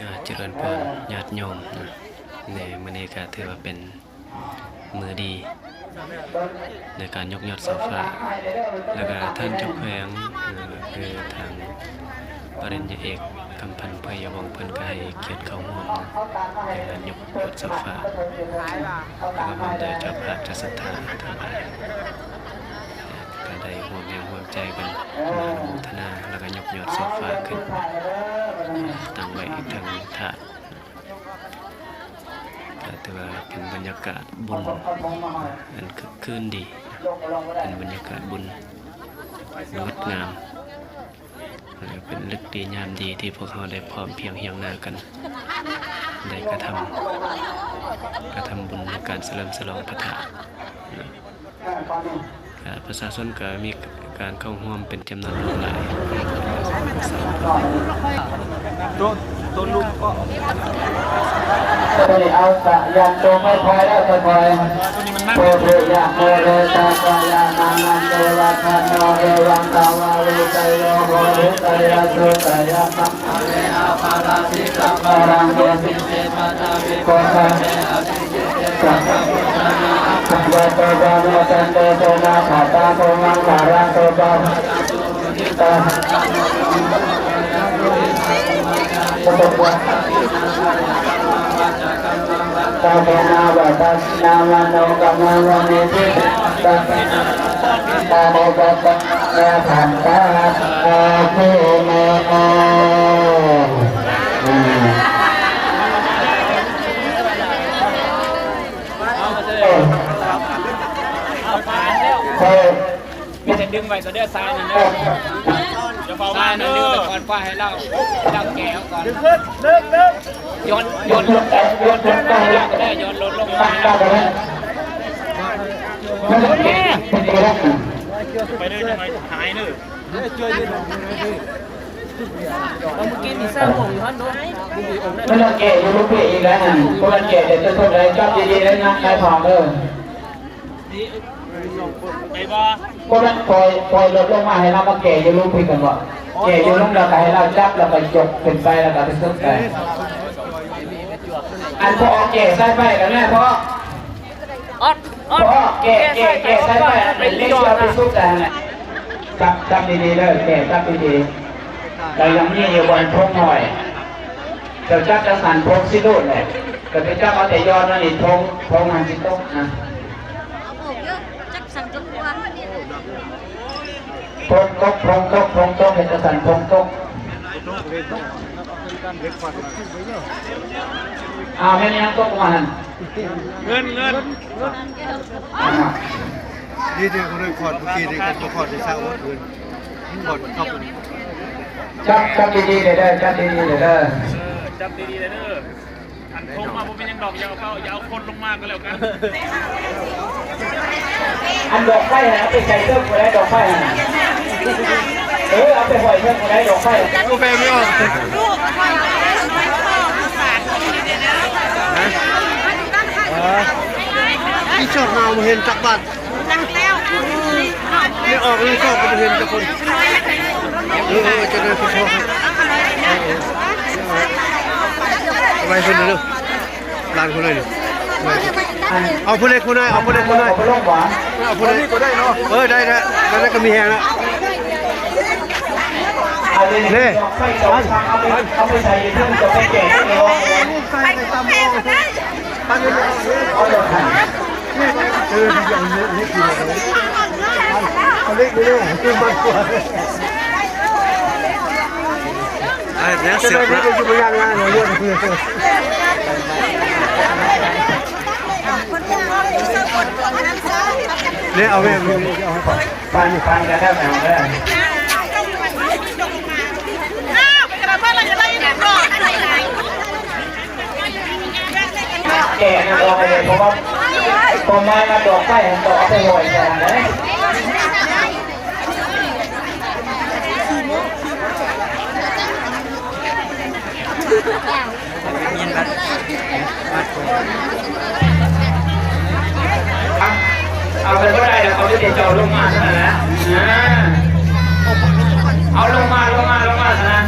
ອາ ຈະເລີນພອນຍາດໂຍມນະ ໃນມື້ນີ້ກະຖືວ່າເປັນມື້ດີໃນການຍົກຍອດເສົາຟ້າ ແລ້ວກະທ່ານເຈົ້າແຂວງ ຄືທາງປະລິນຍາເອກ ກຳພັນ ເຜື່ອຍວອງ ເພິ່ນກະໃຫ້ກຽດເຂົ້າຮ່ວມນະ ໃນງານຍົກຍອດເສົາຟ້າ ແລ້ວກະພ້ອມດ້ວຍເຈົ້າພາບເຈົ້າສັດທາທັງຫຼາຍ ກະໄດ້ຮ່ວມແຮງຮ່ວມໃຈກັນ ອາ ອະນຸໂມທະນາ ແລ້ວກະຍົກຍອດເສົາຟ້າຂຶ້ນ ຕັ້ງໄວ້ທາງທາດ ກະຖືວ່າເປັນບັນຍາກາດບຸນອັນຄຶກຄື້ນດີ ເປັນບັນຍາກາດບຸນງົດງາມ ແລະ ເປັນເລິກດີຍາມດີທີ່ພວກເຮົາໄດ້ພ້ອມພຽງຮຽງໜ້າກັນ ໄດ້ກະທຳ ກະທຳບຸນໃນການສະເຫຼີມສະຫຼອງພະທາດ. ກະປະຊາຊົນກະມີການເຂົ້າຮ່ວມເປັນຈຳນວນຫຼວງຫຼາຍ. ໂຕ ໂຕລຸງກໍ ໂຕນີ້ເອົາສະຍັນໂຕຄ່ອຍໆເດີ ຄ່ອຍໆ ໂຕເພຍະໂມເຣຕາກາຍານັງ ເອວັດທັນໂນ ເອວັງ ຕາວາ ວິໄຊໂຍ ໂພທິໄຊຍະ ສຸໄຊຍະ ມັງຄະເລ ອະພາລາຊິຕັງ ວາລັງ ໂຍ ເອີ ເອີ ໄປດຶງໄວ້ກໍເດີ ຊາຍນັ້ນເດີ ຊາຍນັ້ນດຶງໄປກ່ອນ ປ່ອຍໃຫ້ລາວ ລາວແກ່ເອົາກ່ອນ ດຶງຂຶ້ນ ດຶງ ດຶງ ໂຍນ ໂຍນ ໂຍນລົງມາໃຫ້ລາວກໍໄດ້ ໂຍນລົງມາໃຫ້ລາວ ໄປເດີ ຫາຍເດີ. ເມື່ອກີ້ນີ້ເສື້ອມ່ວງຢູ່ຫັ້ນເນາະ ມັນແກ່ຢູ່ລູກເພອີກແລ້ວຫັ້ນ ພວກມັນແກ່ແຕ່ຕົ້ນໄດ້ ຈັບດີໆ ໄດ້ນະ ນາຍພານເດີ. ໄປບໍ່? ພວກມັນປ່ອຍ ປ່ອຍລົດລົງມາໃຫ້ລາວມາແກ່ຢູ່ລູກພີກັນບໍ່? ແກ່ຢູ່ລົງແລ້ວກໍໃຫ້ລາວຈັບ ແລ້ວກໍຍົກຂຶ້ນໄປ ແລ້ວກໍໄປສຸດໄປ. ອັນພໍ່ແກ່ສາຍໄຟກັນແນ່ພໍ່. ອອດ ອອດ ແກ່ ແກ່ ແກ່ສາຍໄຟ ອັນເຫຼັກທີ່ເອົາໄປສຸດຫັ້ນນະ ຈັບ ຈັບດີໆເດີ ແກ່ຈັບດີໆ ແລ້ວຍັງມີຢູ່ບ່ອນໂພງຫ້ອຍ ເຈົ້າຈັບຈັ່ງຊັ້ນໂພງຊິຫຼຸດແຫຼະ ກໍໄປຈັບເອົາແຕ່ຢອດມານີ້ ໂພງ ໂພງມັນຊິຕົກນະ. ໂພງຕົກ ໂພງຕົກ ໂພງຕົກ ເຮັດຈັ່ງຊັ້ນໂພງຕົກ. ອ້າວ ແມ່ນຫຍັງຕົກມາຫັ້ນ? ເງິນ ເງິນ. ອ່າ ນີ້ທີ່ຄົນຄອດເມື່ອກີ້ນີ້ ຄັນບໍ່ຄອດໄດ້ຊາວເງິນ ຄອດເຂົ້າໄປ. ຈັບ ຈັບດີໆເດີ ຈັບດີໆເດີ ເອີ ຈັບດີໆເດີ. ອັນໂທງມາບໍ່ເປັນຫຍັງດອກ ຢ່າເອົາ ຢ່າເອົາຄົນລົງມາກໍແລ້ວກັນ. ອັນດອກໄຟຫັ້ນ ເອົາໄປໃສ່ເທິງກໍໄດ້ ດອກໄຟຫັ້ນ ເອີ ເອົາໄປຫ້ອຍເທິງກໍໄດ້ ດອກໄຟ. ກາແຟບໍ່ອອກ ຮະ? ອີ່ຊອດເຮົາບໍ່ເຫັນຈັກບາດ. ໄດ້ອອກເລີຍ ຊອບກໍບໍ່ເຫັນຈັກຄົນ. ເອີ ເອີ ເອີ ຈະໄດ້ຂໍໂທດ ເອີ ເອີ ເອົາໄວ້ເພິ່ນເດີ ຫຼານເພິ່ນເລີຍນີ້. ເອົາຜູ້ເລັກຜູ້ນ້ອຍ ເອົາຜູ້ເລັກຜູ້ນ້ອຍ ເອົາຜູ້ເລັກ ເອີ ໄດ້ ໄດ້ ໄດ້ກໍມີແຮງແລ້ວ. ນີ້ ເອົາໄປໃສ່ຢູ່ເທິງ ຈະໄປແກະ ເອົາເລັກໄປເລີຍ ເອົາເລັກໄປເລີຍ ຄືມັນກວ່າ. ໄອ້ແນວເສຍບນະ ນີ້ ເອົາແມ່ ເອົາ ປານ ປານກະເດີ ເອົາເດີ. ແກະມັນອອກໄປເລີຍ ເພາະວ່າຕົ້ນໄມ້ມັນດອກໄຟ ມັນກໍເອົາໄປຫ້ອຍໃສ່ຫັ້ນເດ້. ເອົາໄປບໍ່ໄດ້ດອກ ເອົາໄປແຕ່ເຈົ້າລົງມາເທົ່ານັ້ນແຫຼະ. ເອົາລົງມາ ລົງມາ ລົງມາຊັ້ນນະ.